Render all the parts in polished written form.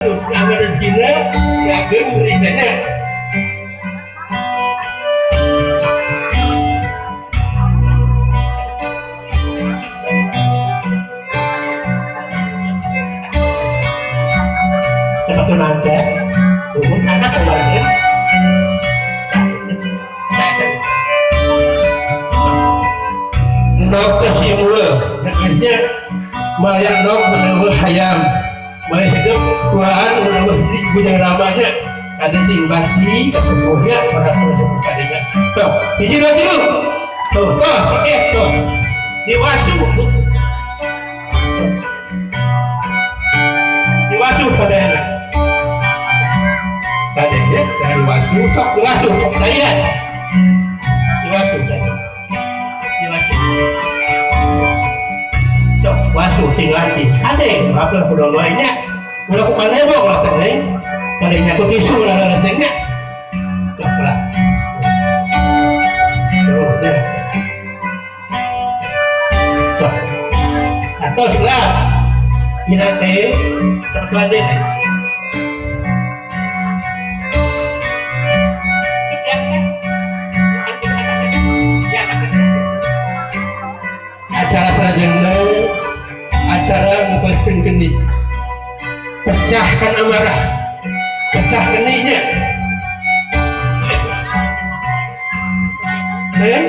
Anggar rezekina yakeun rezekina. Sepatu nangka, umum anak kemarin. Nok kesimul, akhirnya malayang nok menawar hayam. Mulai hidup tuaan menawar bujang ramanya. Ada sing bakti kesepuhnya, saudara sepuh tadinya. Tuh, hiji dua tilu. Tuh, tuh, oke, tuh. Diwasu. Diwasu pada anak. Tadinya dari wasu, sok diwasu, sok daya. Diwasu saja. Diwasu. Sok wasu sing lancis. Ade, apa kudu nya. Ulah ku kanebo ulah teh neng. Kadenya ku tisu ulah leres neng nya. Sok lah. Tuh, ya. Sok. Atos lah. Dina teh satuan teh. Acara salajengna acara ngepaskeun kendi, pecahkan amarah, pecah kendinya. Neng,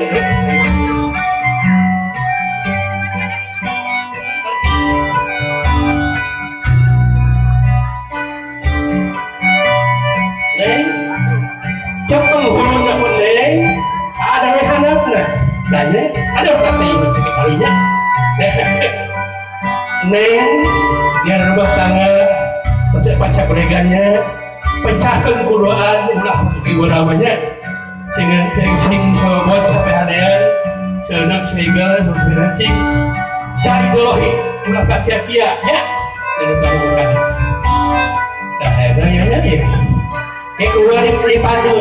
neng, cepeng huluna pun neng, ada yang handapna, tanya, ada kata ibu cekik kalinya. Neng, dia rumah tangga, terus baca gorengannya, pecahkan kudoan, ulah ibu namanya, dengan sing sobot sampai hadean, senang sehingga sampai cing, cari dolohi, ulah kakia-kia, ya, dan baru bukan. Nah, ya, ya, ya, kayak keluar di pandu,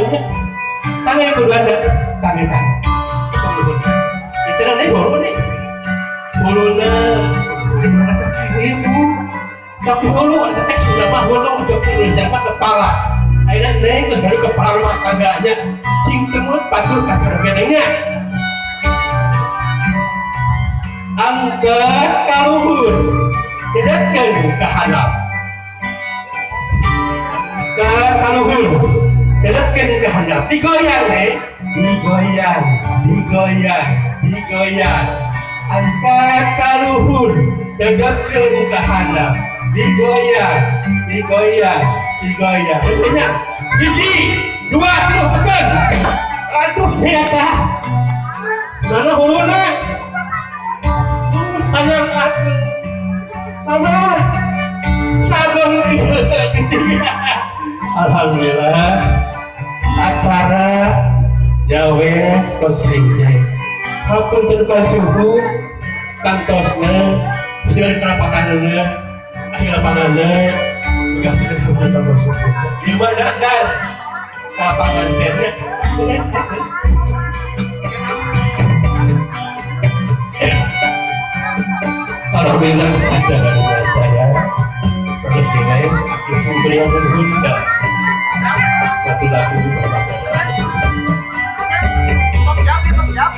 tangan kudoan, tangan tangan, itu nanti baru nih, huluna. Ibu, tapi hulu ada teks sudah mah hulu untuk Indonesia mah kepala. Akhirnya neng terus baru kepala rumah tangganya, cing temut patuh kata bedanya. Angkat kaluhur, dedetkeun ka handap. Angkat kaluhur, dedetkeun ka handap. Digoyang neng, digoyang, digoyang, digoyang. Angkat kaluhur, dedetkeun ka handap, digoyang, digoyang, digoyang. Intinya, hiji, dua, tilu, pesan. Aduh, eta. Mana huluna? Panjang atuh. Mana? Sagon kieu. Alhamdulillah, acara nyawe tos rinjing. Hapunten kasuhu tantosna sieun kerapatanna akhir lapanganna megah tidak suhu tantos suhu gimana dan lapangan teh alhamdulillah acara saya terus dengan beliau berhunda satu lagu Siap, siap.